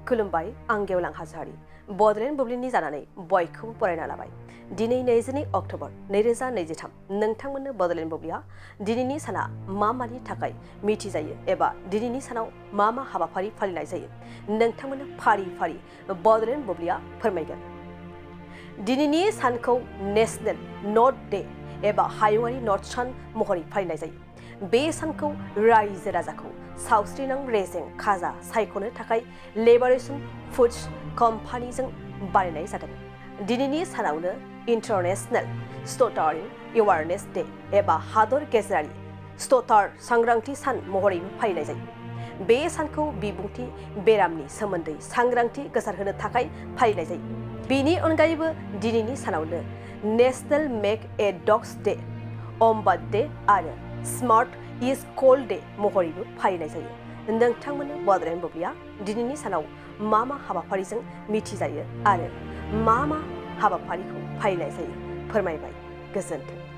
खुलुमबाय आं गेवलां हाजोआरि बडलेण्ड बुब्लिनि जानानै बयखौबो बरायना लाबाय। दिनै 22 अक्ट'बर 2023 नोंथांमोननो बडलेण्ड बुब्लिया दिनैनि साना मा मानि थाखाय मिथिजायो एबा दिनैनि सानाव मा हाबाफारि फालिनाय जायो नोंथांमोननो फारि फारि बडलेण्ड बुब्लिया फोरमायगोन। दिनैनि सानखौ नेशनेल नर्थ डे एबा हायुङारि नर्थ सान महरै फालिनाय जायो। बे सानखौ रायजो राजाखौ सावस्रिनां रेजें खाजा सायख'नो थाखाय लिबारेशन फुड्स कम्पानीजों बानायनाय जादों। दिनैनि सानावनो इन्टारनेशनेल स्टटारिं एवारनेस डे एबा हादर गेजेरारि स्टटार सांग्रांथि सान महरैबो फालिनाय जायो। बे सानखौ बिबुंथि बेरामनि सोमोन्दै सांग्रांथि गोसारहोनो थाखाय फालिनाय जायो। बेनि अनगायैबो दिनैनि सानावनो national make a dog's day, अम्बात डे आरो स्मार्ट स्कुल डे महरैबो फालिनाय जायो। नोंथांमोननो बडलेण्ड बुब्लिया दिनैनि सानाव मा हाबाफारिजों मिथिजायो आरो मा हाबाफारिखौ फालिनाय जायो फोरमायबाय। गोजोन्थों।